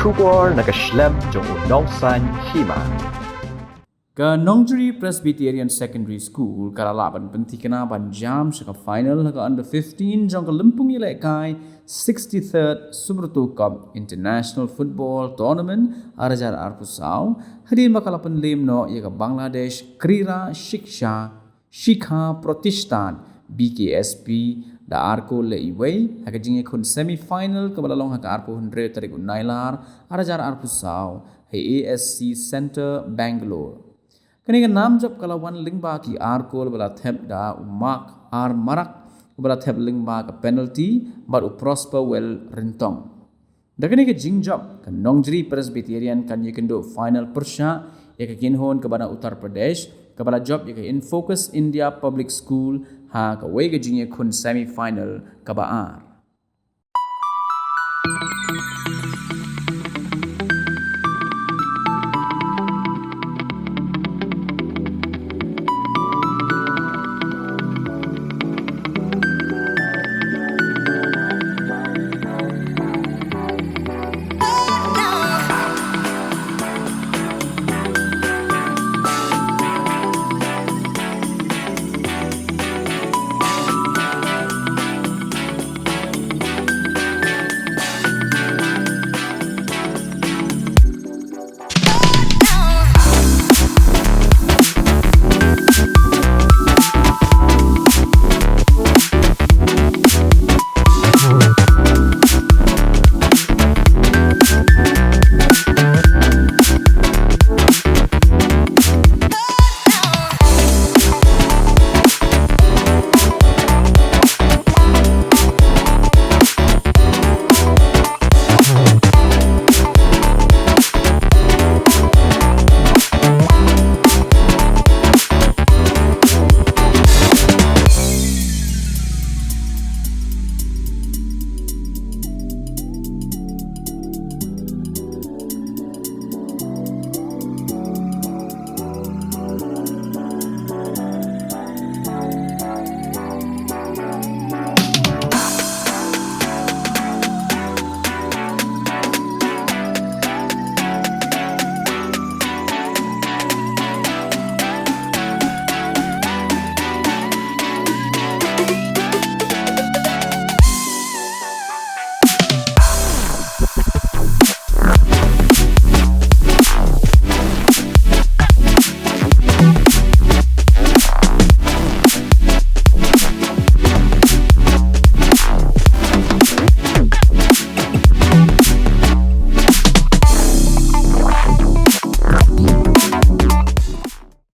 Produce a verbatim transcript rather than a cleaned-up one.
Khubor na ka shlem jong u nongsaiñ hima. Ka Nongjri Presbyterian Secondary School ka la lah ban pynthikna ban jam sha ka final ha ka under fifteen jong ka lympung ïalehkai sixty-third Subrata Cup International Football Tournament ar hajar arphew saw, hadien ba ka la pynliem noh ïa ka Bangladesh Krira Shiksha Shikha Protishthan, B K S P, da ar kol la iwei ha ka jingïakhun semi final kaba la long ha ka arphew hynriew tarik u Nailar ar hajar arphew saw ha A S C Centre, Bangalore. Kane ka nam jop ka la wan lyngba ki ar kol ba la thep da u Mark R Marak, uba la thep lyngba ka penalty, bad u Prosper Well Ryntong. Da kane ka jingjop, ka Nongjri Presbyterian kan ïakynduh final pyrshah ïa ka kynhun kaba na Uttar Pradesh, kaba la jop ïa ka Infocus India Public School ha kawei ka jingïakhun semi final kaba ar.